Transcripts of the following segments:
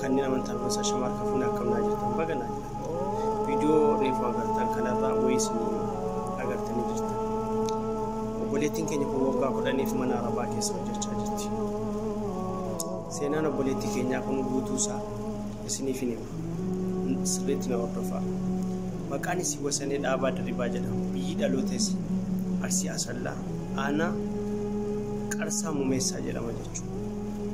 Kanneen amantaan gosa shamaar kafuun akkamnaa jirtan baganaa jirtan. Viidiyoo reefu agartan kanarraa wayii isinii agartanii jirtan. Obboleettiin keenya kun waggaa 10f mana Arabaa keessa hojjechaa jirti. Seenaan obboleettii keenyaa kun guutuu isaa isiniif hin hima. Sirriitti na hordofaa. Maqaan isii Wasanee Dhaabaa Dirribaa jedhama. Biyyi dhaloota isii Arsii Asallaa aanaa Qarsaa Mumeessaa jedhama jechuudha.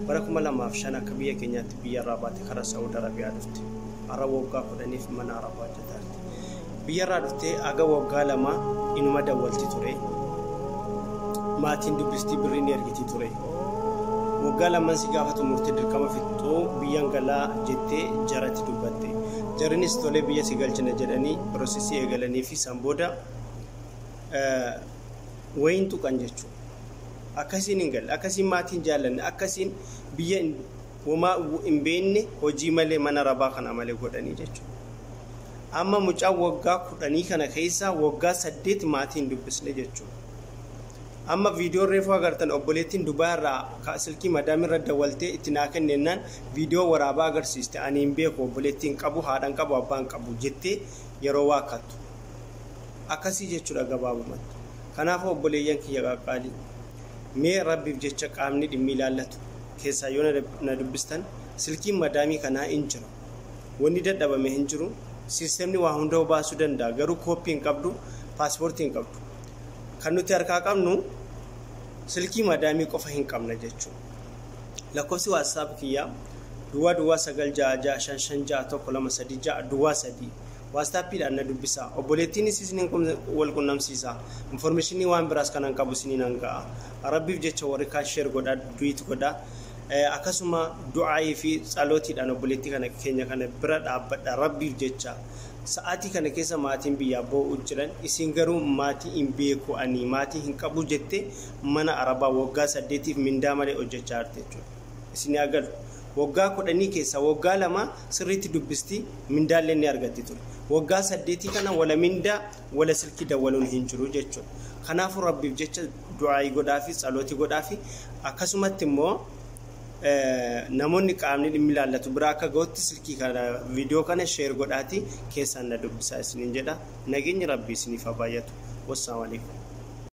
Bara 2005 akka biyya keenyaatti biyyarraa baate karaa Saa'ud Arabiyaa dhufte. Har'a waggaa 10f mana Arabaa hojjetaa jirti. Biyyarraa dhuftee aga waggaa 2 inuma dawwalti ture. Maatiin dubbistii birrii ni ergiti ture. Waggaa lamman si gaafa xumurte dirqama fixxuu biyyan galaa jettee jaratti dubbatte. Jarrinis tolee biyya si galchina jedhanii pirosesii eegalanii fi san booda wayiin tuqan jechuudha. Akkasiin hin galle, akkasiin maatiin jaallanne, akkasiin biyya homaa hin beekne hojii malee mana rabaa kana malee godhanii jechuudha. Amma mucaan waggaa 10 kana keessa waggaa 8 maatii hin dubbisne jechuudha. Amma viidiyoon reefuu agartan obboleettiin Dubaay irraa silkii madaamii irra dawwaltee itti naa kennennaan viidiyoo waraabaa agarsiiste ani hin beeku obboleettii hin qabu haadha hin qabu abbaa hin qabu jettee yeroo waakkattu. Akkasii jechuudha gabaabumatti. Kanaafuu obboleeyyan kiyya qaqqaalii mee rabbiif jecha qaamni dhimmi ilaallatu keessaa yoo na dubbistan silkiin madaamii kanaa hin jira. Wanni dadhabame hin jiru. Siistemni waa hunda baasuu danda'a garuu kooppii hin qabdu paaspoortii hin qabdu. Kan nuti harkaa qabnu silkii madaamii qofa hin qabna jechuudha. Lakkoofsi WhatsApp kiyyaa duwwaa duwwaa 9 6 6 5 5 6 1 2 3 6 duwwaa 3 WhatsAppiidhaan na dubbisaa. Obboleettiinis isiniin wal qunnamsiisa. Informeeshinii waan biraas kanan qabu isiniin hanga'a. Rabbiif jecha warri kaan share godhaa, duet godhaa. Akkasuma du'aayii fi tsalootiidhaan obboleettii kana keenya kana bira dhaabbadha Rabbiif jecha. Sa'aatii kana keessa maatiin biyyaa boo'u jiran isin garuu maatii hin beeku ani maatii hin qabu jette mana Arabaa waggaa 8f mindaa malee hojjechaa jirti jechuudha. Isin haa galu. Waggaa 10 keessaa waggaa 2 sirriitti dubbisti mindaallee ni argatti ture. Waggaa 8 kana wala mindaa wala silkii dawwaluun hin jiru jechuudha. Kanaafuu Rabbiif jecha du'aayii godhaafi tsalootii godhaafi akkasumatti immoo namoonni qaamni dhimmi ilaallatu bira akka ga'utti silkii kana viidiyoo kana sheer godhaati keessaan na dubbisaa isiniin jedha. Nageenyi Rabbii isiniif haa baay'atu. Wassalaamu alaikum.